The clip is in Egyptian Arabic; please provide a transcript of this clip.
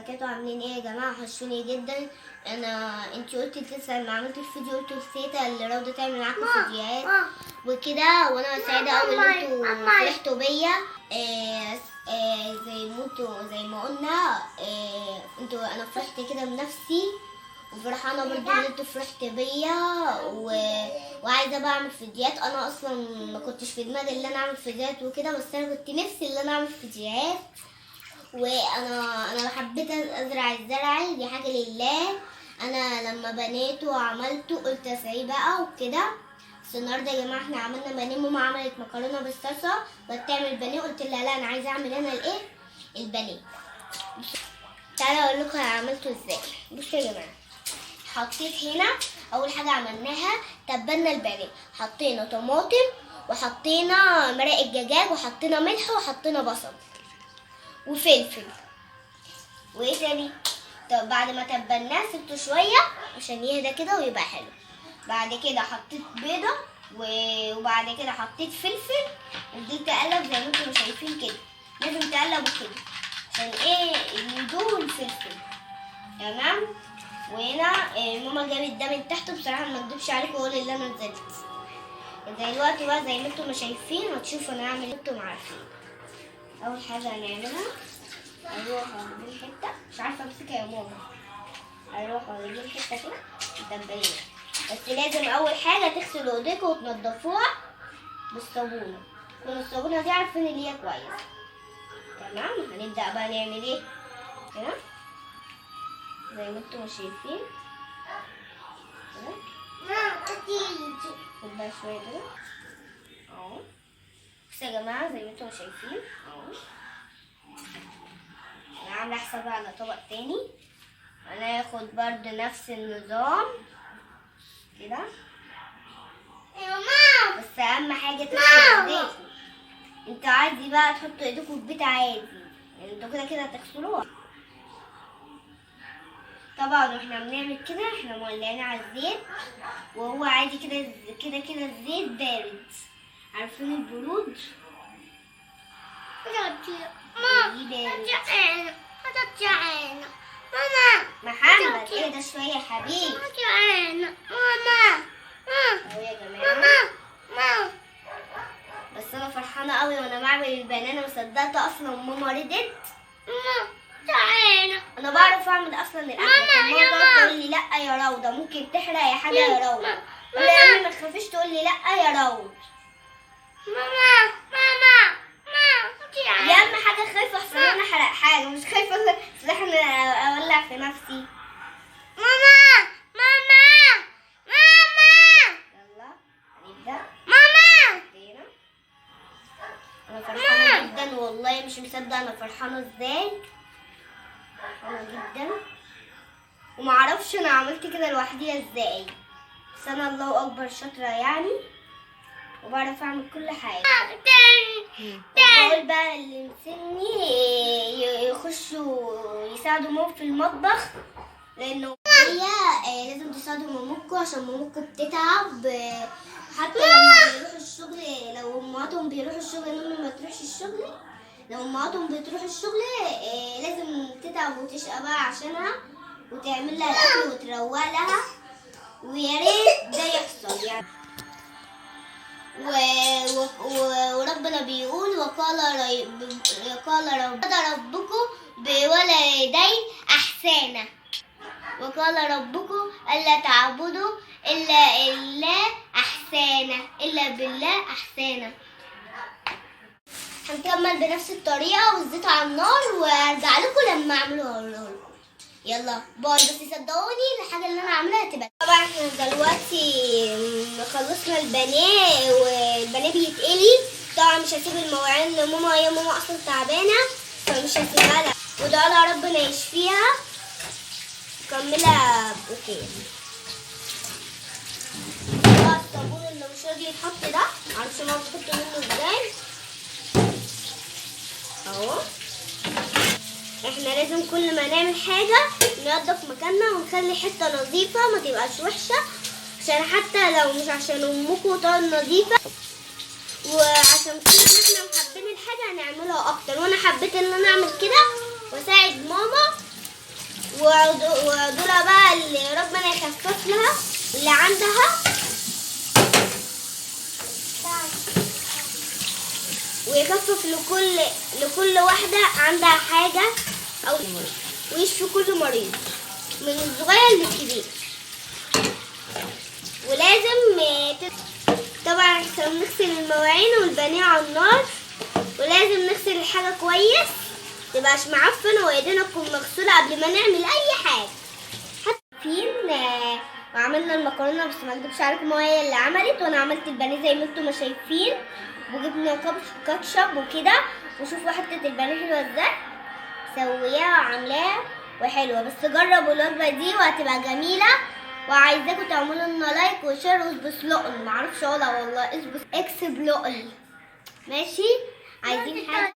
وبركاته. عاملين ايه يا جماعه؟ وحشوني جدا. انا انتي قلتي لسه لما عملت الفيديو قلتوا لسيتا اللي روضة تعمل معاكم فيديوهات وكده، وانا سعيدة قوي ان انتوا فرحتوا بيا. زي ما انتوا زي ما قلنا، انتوا انا فرحت كده بنفسي وفرحانه برضو ان انتوا فرحتوا بيا وعايزه بقى اعمل فيديوهات. انا اصلا ما كنتش في دماغي ان انا اعمل فيديوهات وكده، بس انا كنت نفسي ان انا اعمل فيديوهات. وانا حبيت ازرع الزرع دي حاجة لله. انا لما بنيته وعملته قلت اسعيه بقى وكده. بس النهارده يا جماعة احنا عملنا بانيه، ماما عملت مكرونه بالصلصه وبتعمل بانيه، قلت لها لا انا عايزه اعمل انا الايه البانيه. تعالوا اقول لكم انا عملته ازاي. بصوا يا جماعة، حطيت هنا اول حاجة عملناها تبلنا البانيه، حطينا طماطم وحطينا مرق الدجاج وحطينا ملح وحطينا بصل وفلفل وايه تاني. طب بعد ما تبلناه سبته شوية عشان يهدى كده ويبقى حلو. بعد كده حطيت بيضة وبعد كده حطيت فلفل وفضلت اقلب زي ما انتم شايفين كده. لازم تقلبوا كده عشان ايه يدوب الفلفل، تمام. وهنا ماما جابت ده من تحت. بصراحة ما اكدبش عليكم واقول اللي انا نزلت دلوقتي بقى زي ما انتم شايفين هتشوفوا انا هعمل ايه. انتم عارفين اول حاجة هنعملها اروح اجيب حتة، مش عارفه امسكها يا ماما، اروح اجيب حتة كده متبليه. بس لازم اول حاجة تغسلوا ايديكم وتنضفوها بالصابونه، تكون الصابونه دي عارفين اللي هي كويس، تمام. هنبدا بقى نعمل ايه تمام زي ما انتم شايفين. خد بقى شوية كده اهو. بصوا يا جماعة زي ما انتم شايفين اهو، انا عامله حسابي على طبق تاني. انا هاخد برضو نفس النظام كده، بس اهم حاجة تغسلوا ايديكم. انتوا عادي بقى تحطوا ايديكم في البيت عادي، يعني انتوا كده كده هتغسلوها طبعا. واحنا بنعمل كده احنا مولعين على الزيت، وهو عادي كده كده كده الزيت بارد، عارفين البرود؟ محمد اهدى شوية يا حبيبي. اهو يا جماعة، بس انا فرحانة قوي وانا بعمل البنانه، ما صدقت اصلا ماما رضت. انا بعرف اعمل اصلا الاكل. ماما تقول لي لا يا روضة ممكن تحرق يا حاجة يا روضة، لا ما تخافيش تقول لي لا يا روضة. ماما ماما ماما يا اما حاجة خايفة احسن انا احرق حاجة، مش خايفة احسن اولع في نفسي. ماما ماما ماما يلا هنبدا. ماما انا فرحانة جدا والله، مش مصدقه انا فرحانة ازاي، فرحانة جدا ومعرفش انا عملت كده لوحدي ازاي، بس انا الله اكبر شاطرة يعني وبعرف اعمل كل حاجة. بقول بقى اللي مسني يخشوا يساعدوا ماما في المطبخ، لانه هي لازم تساعدوا مامتكم عشان مامتكم بتتعب. حتى لما بيروحوا الشغل، لو امهاتهم بيروحوا الشغل، امي ما تروحش الشغل، لو امهاتهم بتروح الشغل لازم تتعب وتشقى بقى عشانها وتعمل لها الاكل وتروق لها، ويا ريت ده يحصل يعني. وربنا بيقول وقال ربكم بولدي احسانا، وقال ربكم الا تعبدوا الا احسانا، الا بالله احسانا. هنكمل بنفس الطريقة والزيت على النار، وارجع لكم لما اعمله لكم. يلا باي. بس صدقوني الحاجة اللي انا عاملاها هتبقى. طبعا احنا دلوقتي خلصنا البانيه والبانيه بيتقلي. طبعا مش هسيب المواعين لماما، هي ماما اصلا تعبانة فمش هسيبها لها، ودعاء لها ربنا يشفيها وكملها بخير. الصابون اللي مش راضي يتحط ده معرفش ماما بتحط منه ازاي اهو. احنا لازم كل ما نعمل حاجة ننضف مكاننا ونخلي حتة نظيفة ما تبقاش وحشة، عشان حتى لو مش عشان امكم تقعد نظيفة، وعشان كل ما احنا محبين الحاجة هنعملها اكتر. وانا حبيت ان انا اعمل كده واساعد ماما وعدولها بقى اللي ربنا يخفف لها اللي عندها، ويخفف لكل واحدة عندها حاجة أو ويشفي كل مريض من الصغير للكبير. ولازم طبعا احنا بنغسل المواعين والبانيه على النار، ولازم نغسل الحاجة كويس متبقاش معفنة، وايدينا تكون مغسولة قبل ما نعمل أي حاجة. حتى فين وعملنا المكرونة، بس ما اكدبش عليكم هي اللي عملت وانا عملت البانيه زي ما انتم ما شايفين، وجبنا كاتشب وكده. وشوفوا حتة البانيه حلوة ازاي، سوياها وعاملاها وحلوة. بس جربوا الوجبة دي وهتبقى جميلة، وعايزاكم تعملوا لنا like و share واسبسلقن، معرفش اقولها والله، اكسبلقن. ماشي، عايزين حاجة.